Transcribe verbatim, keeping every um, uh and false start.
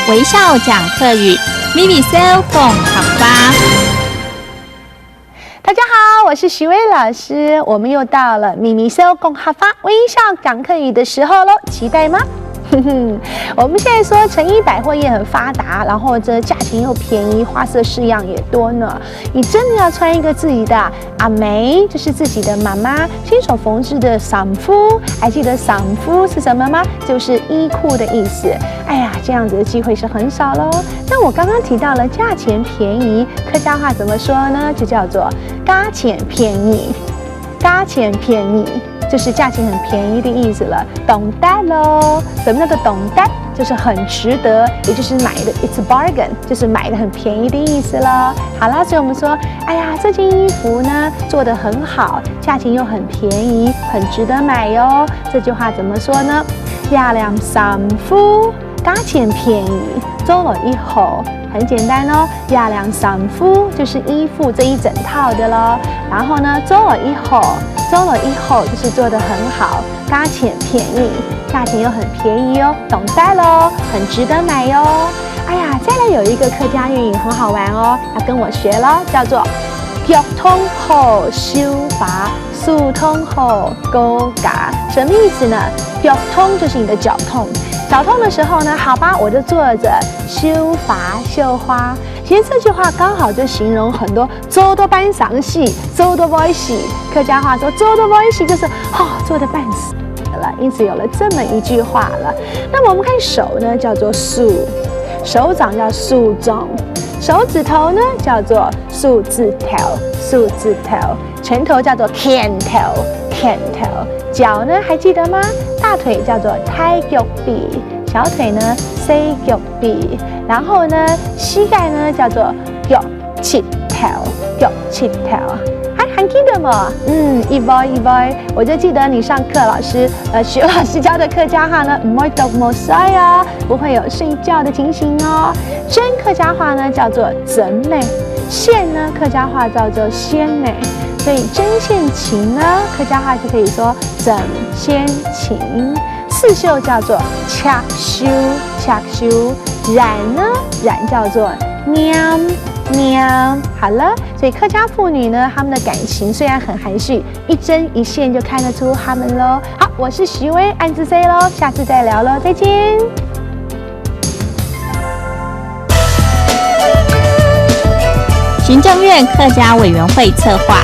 微笑讲客语，咪咪笑讲客话。大家好，我是徐薇老师，我们又到了咪咪笑讲客话、微笑讲客语的时候喽，期待吗？我们现在说诚一百货业很发达，然后这价钱又便宜，花色式样也多呢。你真的要穿一个自己的阿姆，就是自己的妈妈亲手缝制的衫褲。还记得衫褲是什么吗？就是衣裤的意思。哎呀，这样子的机会是很少喽。那我刚刚提到了价钱便宜，客家话怎么说呢？就叫做价钱便宜。价钱便宜就是价钱很便宜的意思了，当值咯。什么叫做当值？就是很值得，也就是买的，it's a bargain，就是买的很便宜的意思了。好了，所以我们说，哎呀，这件衣服呢做得很好，价钱又很便宜，很值得买哟。这句话怎么说呢？这领衫褲价钱便宜，做了一好，很简单哦。这领衫褲就是衣服这一整套的咯。然后呢，做了一好，做了一好就是做得很好，价钱便宜，价钱又很便宜哦，当值咯，很值得买哟。哎呀，再来有一个客家谚语很好玩哦，要跟我学咯，叫做脚痛好绣花，手痛好顾家。什么意思呢？脚痛就是你的脚痛，脚痛的时候呢，好吧，我就坐着绣花绣花。其实这句话刚好就形容很多做到半生死，做到半死。客家话说做到半死就是哦，做得半死了，因此有了这么一句话了。那么我们看手呢，叫做手，手掌叫手掌，手指头呢叫做手指头，手指头，拳头叫做拳头，拳头。脚呢还记得吗？大腿叫做大脚髀，小腿呢小脚髀，然后呢膝盖呢叫做脚膝头，脚膝头。还还记得吗？嗯，一波一波。我就记得你上课老师，呃，徐老师教的客家话呢，唔会读冇睡哦，不会有睡觉的情形哦。针客家话呢叫做针呢，线呢客家话叫做线呢，所以针线琴呢客家话就可以说针线琴。刺绣叫做刺绣，刺绣。染呢，染叫做染，染。好了，所以客家妇女呢，她们的感情虽然很含蓄，一针一线就看得出她们喽。好，我是徐薇，恁仔細咯，下次再聊咯，再见。行政院客家委员会策划，